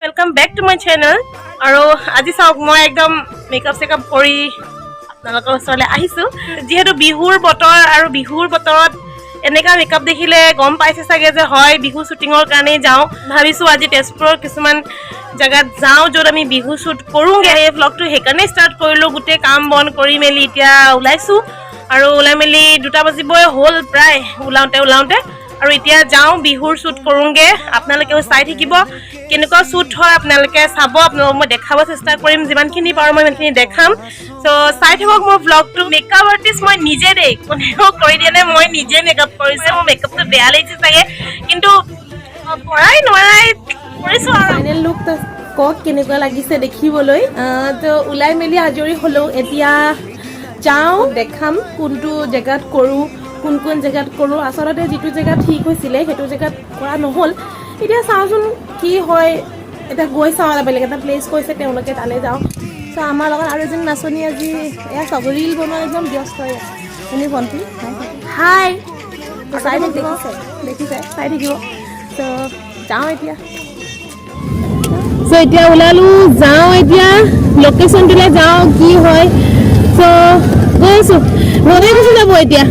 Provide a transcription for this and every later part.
Welcome back to my channel. আৰু আজি চাওক, মই একদম মেকআপ চেকআপ কৰি আপোনালোকৰ ওচৰলৈ আহিছোঁ। যিহেতু বিহুৰ বতৰ আৰু বিহুৰ বতৰত এনেকুৱা মেকআপ দেখিলে গম পাইছে চাগে যে হয়, বিহু শ্বুটিঙৰ কাৰণেই যাওঁ। ভাবিছোঁ আজি তেজপুৰৰ কিছুমান জেগাত যাওঁ, য'ত আমি বিহু শ্বুট কৰোঁগৈ। এই ভ্লগটো সেইকাৰণেই ষ্টাৰ্ট কৰিলোঁ। গোটেই কাম বন কৰি মেলি এতিয়া ওলাইছোঁ আৰু ওলাই মেলি 2টা বাজিবই হ'ল প্ৰায় ওলাওঁতে ওলাওঁতে। আৰু এতিয়া যাওঁ, বিহুৰ শ্বুট কৰোঁগৈ। আপোনালোকেও চাই থাকিব, কেনেকুৱা শ্বুট হয় আপোনালোকে চাব। আপোনালোকক মই দেখাব চেষ্টা কৰিম, যিমানখিনি পাৰোঁ মই সিমানখিনি দেখাম। চ' চাই থাকক মোৰ ভ্লগটো। মেকআপ আৰ্টিষ্ট মই নিজে দেই, কোনেও কৰি দিয়া নাই, মই নিজে মেকআপ কৰিছোঁ। মোৰ মেকআপটো বেয়া লাগিছে চাগে, কিন্তু পৰাই নোৱাৰাই কৰিছোঁ আৰু। ফাইনেল লুক কওক, কেনেকুৱা লাগিছে দেখিবলৈ? তো ওলাই মেলি আজৰি হ'লেও এতিয়া যাওঁ, দেখাম কোনটো জেগাত কৰোঁ, কোন কোন জেগাত কৰোঁ। আচলতে যিটো জেগাত ঠিক হৈছিলে, সেইটো জেগাত কৰা নহ'ল। এতিয়া চাওঁচোন কি হয়। এতিয়া গৈ চাওঁ, এটা বেলেগ এটা প্লেচ কৈছে তেওঁলোকে, তালৈ যাওঁ। চ' আমাৰ লগত আৰু এজনী নাচনী আজি এয়া চাব, ৰিল বনোৱাত একদম ব্যস্ত। এয়া এনে ভণ্টি, হাই। চাই থাকিব, দেখিছে, চাই থাকিব। চ' যাওঁ এতিয়া। চ' এতিয়া ওলালো, যাওঁ এতিয়া লোকেশ্যনটোলৈ যাওঁ, কি হয়। চ' গৈ আছো, ৰ'দে গুচি যাব এতিয়া।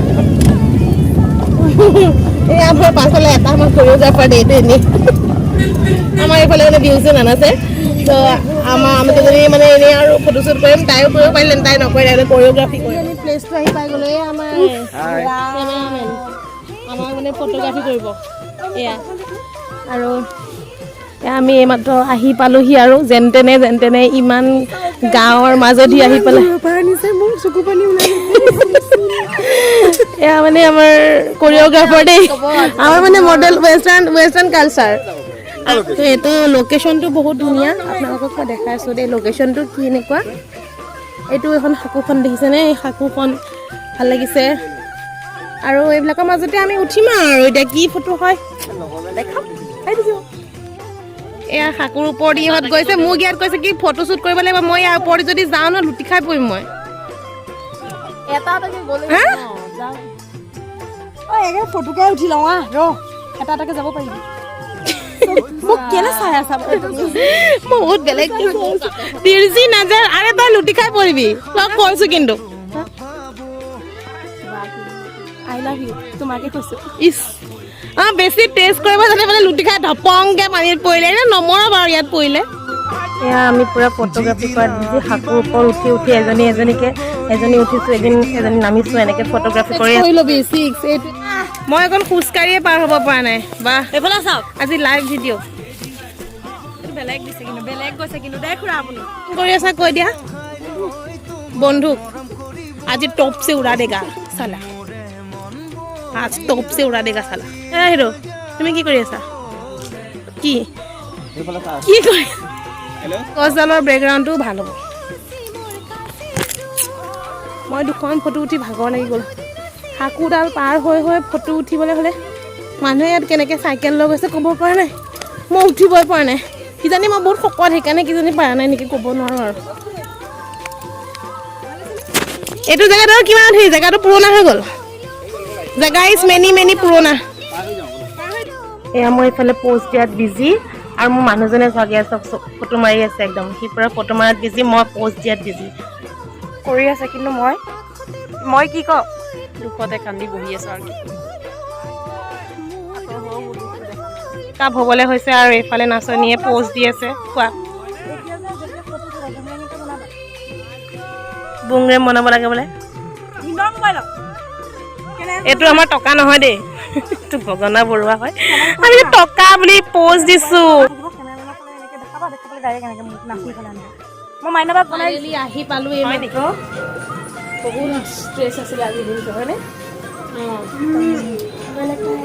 এই আমাৰ পাছফালে এটা আমাৰ কৰিঅ'গ্ৰাফাৰ দেই। এইটো এনেই আমাৰ এইফালে মানে বিহু চিহু নানাচে। ত' আমি কেইজনী মানে এনেই আৰু ফটোশ্বুট কৰিম। তাইও কৰিব পাৰিলে, তাই নকৰে, তাই কৰিঅ'গ্ৰাফি কৰে। আমি প্লেচটো আহি পাই গ'লো। এই আমাৰ কেমেৰামেন, আমাক মানে ফটোগ্ৰাফি কৰিব এয়া। আৰু এয়া আমি এইমাত্ৰ আহি পালোহি আৰু যেন তেনে ইমান গাঁৱৰ মাজেদি আহি পেলাই। মোৰ চকু পানী ওলাই। এয়া মানে আমাৰ কৰিঅ'গ্ৰাফাৰ দেই, আমাৰ মানে মডেল, ৱেষ্টাৰ্ণ কালচাৰ। তো এইটো লোকেশ্যনটো বহুত ধুনীয়া। আপোনালোকক মই দেখাই আছোঁ দেই লোকেশ্যনটো কি এনেকুৱা। এইটো এখন সাঁকোখন দেখিছেনে? এই সাঁকোখন ভাল লাগিছে। আৰু এইবিলাকৰ মাজতে আমি উঠিম আৰু এতিয়া কি ফটো হয় দেখাম, চাই থাকিব। এয়া সাঁকোৰ ওপৰত ইহঁত গৈছে। মোক ইয়াত কৈছে কি ফটো শ্বুট কৰিব লাগিব। মই ইয়াৰ ওপৰত যদি যাওঁ ন, লুটি খাই পৰিম মই। এটা এটাকে গ'লে। হা? অ, একে ফটোকে উঠি লওঁ। আহ, ৰ, এটা এটাকে যাব পাৰিবি। মোক কেলে চাই আছা বাৰু তুমি? মই বহুত বেলেগ তিৰজি নাযায়। আৰে তই লুটি খাই পৰিবি, তই কৈছো কিন্তু। I love you, তোমাকে কৈছো। ইচ, বেছি টেষ্ট কৰিব জানে মানে লুটি খাই ধপংকে পানীত পৰিলে। এনে নমৰ বাৰু ইয়াত পৰিলে। এয়া আমি পুৰা ফটোগ্ৰাফি কৰাত বিজি। সাঁকোৰ ওপৰত উঠি উঠি এজনী এজনীকে, এজনী উঠিছো, এদিন এজনী নামিছো, এনেকে ফটোগ্ৰাফি কৰি। কৰি ল'বি। 6, 8, মই অকণ খোজকাঢ়িয়ে পাৰ হ'ব পৰা নাই বা। এইফালে চাওক। আজি লাইভ ভিডিঅ'। বেলেগ দিছে কিন্তু, বেলেগ গৈছে কিন্তু দেই খুৰা আপুনি। কি কৰি আছা কৈ দিয়া বন্ধুক। আজি टॉप से उड़ा देगा साला, आज टॉप से उड़ा देगा साला। এ হিৰো, তুমি কি কৰি আছা? কি কি কৰি গছডালৰ বেকগ্ৰাউণ্ডটো ভাল হ'ব। মই দুখন ফটো উঠি ভাগৰ লাগি গ'ল। সাঁকোডাল পাৰ হৈ হৈ ফটো উঠিবলৈ হ'লে মানুহে ইয়াত কেনেকৈ চাইকেল লৈ গৈছে ক'ব পৰা নাই। মই উঠিবই পৰা নাই। কিজানি মই বহুত শকত, সেইকাৰণে কিজানি পৰা নাই নেকি, ক'ব নোৱাৰোঁ। আৰু এইটো জেগাত আৰু কিমান সেই জেগাটো পুৰণা হৈ গ'ল। জেগা is many many পুৰণা। এয়া মই এইফালে প'জ দিয়াত বিজি আৰু মোৰ মানুহজনে চাগে চাওক, ফটো মাৰি আছে একদম। সি পুৰা ফটো মাৰাত বিজি, মই প'জ দিয়াত বিজি। কৰি আছে কিন্তু মই কি কওঁ? দুখতে কান্দি বহি আছো আৰু কি। কাপ হ'বলৈ হৈছে আৰু এইফালে নাচনীয়ে প'জ দি আছে। কোৱা, বুংৰেম বনাব লাগে বোলে। এইটো আমাৰ টকা নহয় দেই, এইটো গগনা বৰুৱা হয়। আমি যে টকা বুলি প'জ দিছো। মই মাইনাবাক বনাই ফাইনেলি আহি পালো এইমাত্ৰ। বহুত ষ্ট্ৰেছ আছিলে আজিৰ দিনটো, হয়নে?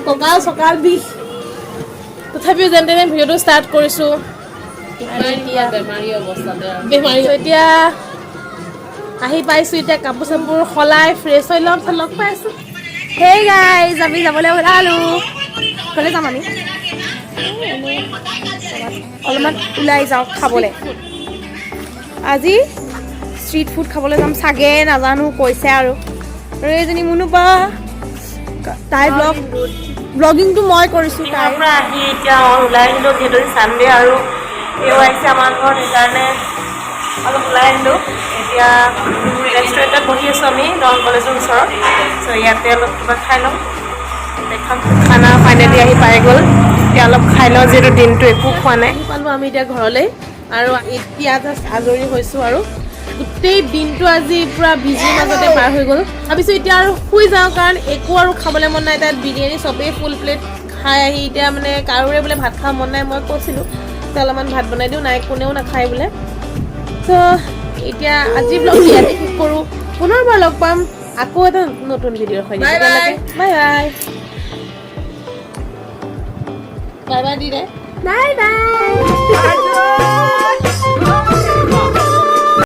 কঁকাল চকাল বিষ, তথাপিও যেন তেনে ভিডিঅ'টো ষ্টাৰ্ট কৰিছোঁ। আৰু এতিয়া বেমাৰী অৱস্থাতে আৰু। বেমাৰী। এতিয়া আহি পাইছোঁ, এতিয়া কাপোৰ চাপোৰ সলাই ফ্ৰেছ হৈ ল'ম, লগ পাই আছোঁ। হেই গাইজ, আমি যাবলৈ ওলালো। ক'লে যাম আমি? অলপমান ওলাই যাওঁ খাবলৈ। আজি ষ্ট্ৰীট ফুড খাবলৈ যাম চাগে, নাজানো, কৈছে আৰু। আৰু এইজনী মুনু বা, তাই ব্লগিংটো মই কৰিছোঁ, তাই পৰা আহি এতিয়া ওলাই আহিলোঁ, যিহেতু চানডে আৰু এও আহিছে আমাৰ ঘৰত, সেইকাৰণে অলপ ওলাই আহিলোঁ। এতিয়া ৰেষ্টুৰেণ্টত বহি আছোঁ আমি দৰং কলেজৰ ওচৰত। চ' ইয়াতে অলপ কিবা খাই লওঁ, দেখাম। খানা ফাইনেলি আহি পাই গ'ল। এতিয়া অলপ খাই লওঁ, যিহেতু দিনটো একো খোৱা নাই। আহি পালোঁ আমি এতিয়া ঘৰলৈ আৰু এতিয়া জাষ্ট আজৰি হৈছোঁ আৰু গোটেই দিনটো আজি পূৰা বিজিৰ মাজতে পাৰ হৈ গ'ল। ভাবিছোঁ এতিয়া আৰু শুই যাওঁ, কাৰণ একো আৰু খাবলৈ মন নাই। তাত বিৰিয়ানী চবেই ফুল প্লেট খাই আহি এতিয়া মানে কাৰোৰে বোলে ভাত খাব মন নাই। মই কৈছিলোঁ যে অলপমান ভাত বনাই দিওঁ, নাই, কোনেও নাখায় বোলে। ত' এতিয়া আজি ব্লগ ইয়াতে শেষ কৰোঁ। পুনৰবাৰ লগ পাম আকৌ এটা নতুন ভিডিঅ'ৰ সৈতে। Bye bye. Bye bye. Bye bye দি দে। Bye bye.